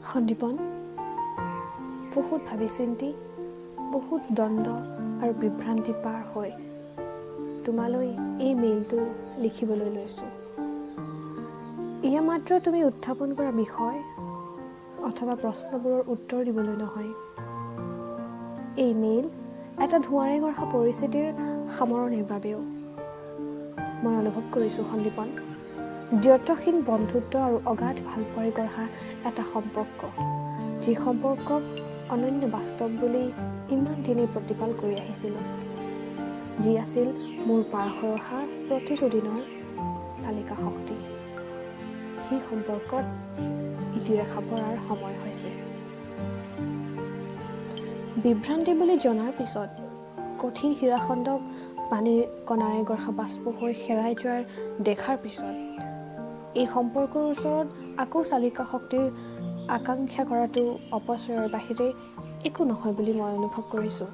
সন্দীপন, বহুত ভাবি চিন্তি, বহুত দ্বন্দ্ব আৰু বিভ্ৰান্তি পাৰ হৈ তোমালৈ এই মেইলটো লিখিবলৈ লৈছোঁ। এয়া মাত্ৰ তুমি উত্থাপন কৰা বিষয় অথবা প্ৰশ্নবোৰৰ উত্তৰ দিবলৈ নহয়। এই মেইল এটা ধোঁৱাৰে গঢ়া পৰিস্থিতিৰ সামৰণিৰ বাবেও। মই অনুভৱ কৰিছোঁ সন্দীপন, দ্ব্যৰ্থহীন বন্ধুত্ব আৰু অগাধ ভালপোৱাৰে গঢ়া এটা সম্পৰ্ক, যি সম্পৰ্কক অনন্য বাস্তৱ বুলি ইমান দিনেই প্ৰতিপাল কৰি আহিছিলোঁ, যি আছিল মোৰ পাৰ হৈ অহা প্ৰতিটো দিনৰ চালিকা শক্তি, সেই সম্পৰ্কত ইতিৰেখা পৰাৰ সময় হৈছে। বিভ্ৰান্তি বুলি জনাৰ পিছত কঠিন শিৰাখণ্ডক পানীৰ কণাৰে গঢ়া বাষ্প হৈ হেৰাই যোৱাৰ দেখাৰ পিছত এই সম্পৰ্কৰ ওচৰত আকৌ চালিকা শক্তিৰ আকাংক্ষা কৰাটো অপচয়ৰ বাহিৰে একো নহয় বুলি মই অনুভৱ কৰিছোঁ।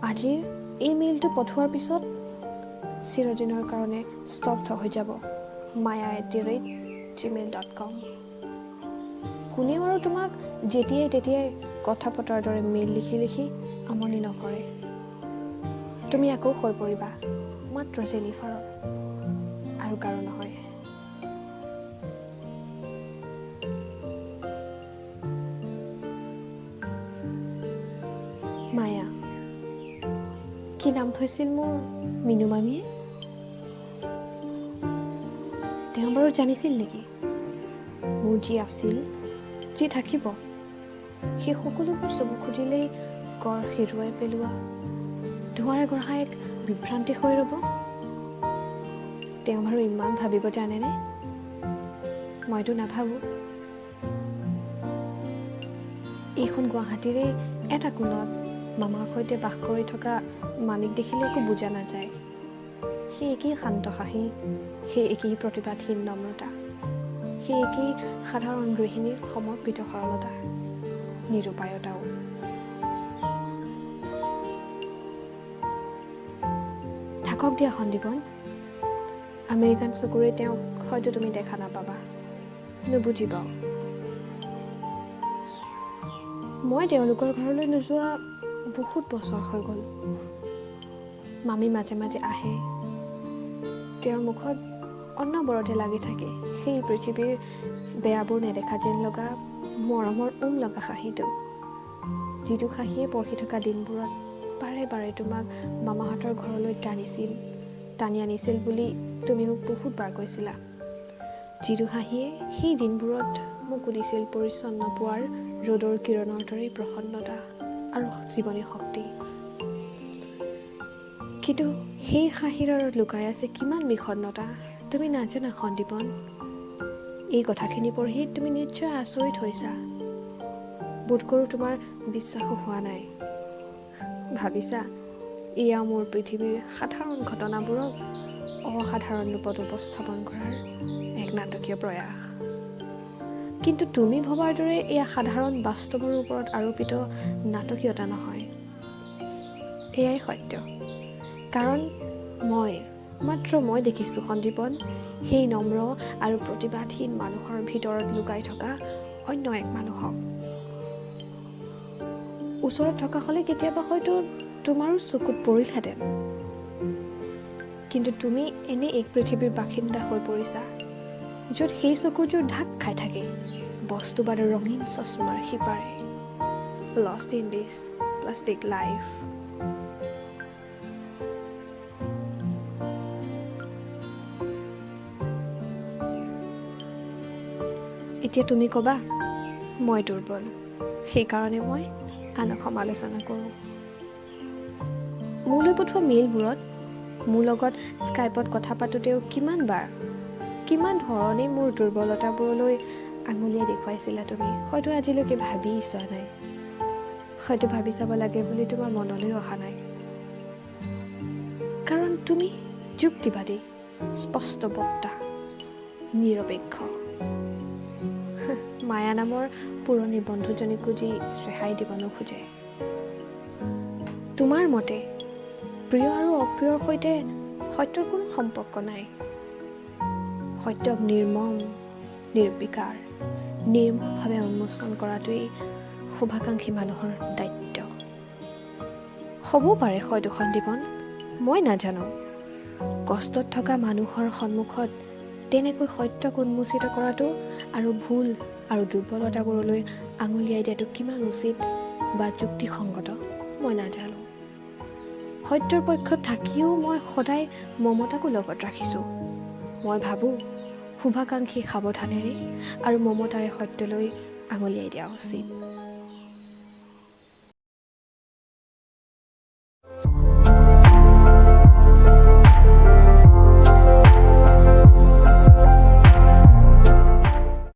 আজিৰ এই মেইলটো পঠোৱাৰ পিছত চিৰদিনৰ কাৰণে স্তব্ধ হৈ যাব maya@gmail.com। কোনেও আৰু তোমাক যেতিয়াই তেতিয়াই কথা পতাৰ দৰে মেইল লিখি লিখি আমনি নকৰে। তুমি আকৌ হৈ পৰিবা মাত্ৰ জেনিফাৰৰ, আৰু কাৰো নহয়। মায়া, কি নাম থৈছিল মোৰ মিনু মামীয়ে? তেওঁ বাৰু জানিছিল নেকি মোৰ যি আছিল, যি থাকিব, সেই সকলোবোৰ চকু খুজিলেই গঢ় হেৰুৱাই পেলোৱা ধোঁৱাৰে গঢ়া এক বিভ্ৰান্তি হৈ ৰ'ব? তেওঁ বাৰু ইমান ভাবিব জানেনে? মইতো নাভাবোঁ। এইখন গুৱাহাটীৰে এটা কোণত মামাৰ সৈতে বাস কৰি থকা মামীক দেখিলে একো বুজা নাযায়। সেই একেই শান্ত হাঁহি, সেই একেই প্ৰতিবাদহীন নম্ৰতা, সেই একেই সাধাৰণ গৃহিণীৰ সমৰ্পিত সৰলতা, নিৰুপায়তাও। থাকক দিয়া সন্দীপন, আমেৰিকান চকুৰে তেওঁক হয়তো তুমি দেখা নাপাবা, নুবুজিবাও। মই তেওঁলোকৰ ঘৰলৈ নোযোৱা বহুত বছৰ হৈ গ'ল। মামী মাজে মাজে আহে, তেওঁৰ মুখত অনবৰতে লাগি থাকে সেই পৃথিৱীৰ বেয়াবোৰ নেদেখা যেন লগা মৰমৰ উম লগা হাঁহিটো, যিটো হাঁহিয়ে পঢ়ি থকা দিনবোৰত বাৰে বাৰে তোমাক মামাহঁতৰ ঘৰলৈ টানি আনিছিল বুলি তুমি মোক বহুতবাৰ কৈছিলা, যিটো হাঁহিয়ে সেই দিনবোৰত মোক দিছিল পৰিচ্ছন্ন পোৱাৰ ৰ'দৰ কিৰণৰ দৰেই প্ৰসন্নতা আৰু জীৱনী শক্তি। কিন্তু সেই হাঁহিৰ আঁৰত লুকাই আছে কিমান বিষণ্ণতা তুমি নাজানা সন্দীপন। এই কথাখিনি পঢ়ি তুমি নিশ্চয় আচৰিত হৈছা, বোধ কৰোঁ তোমাৰ বিশ্বাসো হোৱা নাই। ভাবিছা এয়া মোৰ পৃথিৱীৰ সাধাৰণ ঘটনাবোৰক অসাধাৰণ ৰূপত উপস্থাপন কৰাৰ এক নাটকীয় প্ৰয়াস। কিন্তু তুমি ভবাৰ দৰে এয়া সাধাৰণ বাস্তৱৰ ওপৰত আৰোপিত নাটকীয়তা নহয়, এয়াই সত্য। কাৰণ মই মাত্ৰ মই দেখিছোঁ সন্দীপন, সেই নম্ৰ আৰু প্ৰতিবাদহীন মানুহৰ ভিতৰত লুকাই থকা অন্য এক মানুহক। ওচৰত থকা হ'লে কেতিয়াবা হয়তো তোমাৰো চকুত পৰিলহেঁতেন, কিন্তু তুমি এনে এক পৃথিৱীৰ বাসিন্দা হৈ পৰিছা য'ত সেই চকুযোৰ ঢাক খাই থাকে বস্তুবাদৰ ৰঙীন চশমাৰ সিপাৰে। Lost in this plastic life. এতিয়া তুমি ক'বা মই দুৰ্বল, সেইকাৰণে মই আনক সমালোচনা কৰোঁ। মোলৈ পঠোৱা মেইলবোৰত, মোৰ লগত স্কাইপত কথা পাতোঁতেও কিমানবাৰ কিমান ধৰণে মোৰ দুৰ্বলতাবোৰলৈ আঙুলিয়াই দেখুৱাইছিলা তুমি, হয়তো আজিলৈকে ভাবি চোৱা নাই, হয়তো ভাবি চাব লাগে বুলি তোমাৰ মনলৈ অহা নাই। কাৰণ তুমি যুক্তিবাদী, স্পষ্ট বক্তা, নিৰপেক্ষ। মায়া নামৰ পুৰণি বন্ধুজনীকো যি ৰেহাই দিব নোখোজে। তোমাৰ মতে প্ৰিয় আৰু অপ্ৰিয়ৰ সৈতে সত্যৰ কোনো সম্পৰ্ক নাই। সত্যক নিৰ্মম, নিৰ্বিকাৰ, নিৰ্মোহভাৱে উন্মোচন কৰাটোৱেই শুভাকাংক্ষী মানুহৰ দায়িত্ব। হ'বও পাৰে হয়তো সন্দীপন, মই নাজানো। কষ্টত থকা মানুহৰ সন্মুখত তেনেকৈ সত্যক উন্মোচিত কৰাটো আৰু ভুল আৰু দুৰ্বলতাবোৰলৈ আঙুলিয়াই দিয়াটো কিমান উচিত বা যুক্তিসংগত মই নাজানো। সত্যৰ পক্ষত থাকিও মই সদায় মমতাকো লগত ৰাখিছোঁ। মই ভাবোঁ, শুভাকাংক্ষী সাৱধানেৰে আৰু মমতাৰে সত্যলৈ আঙুলিয়াই দিয়া উচিত।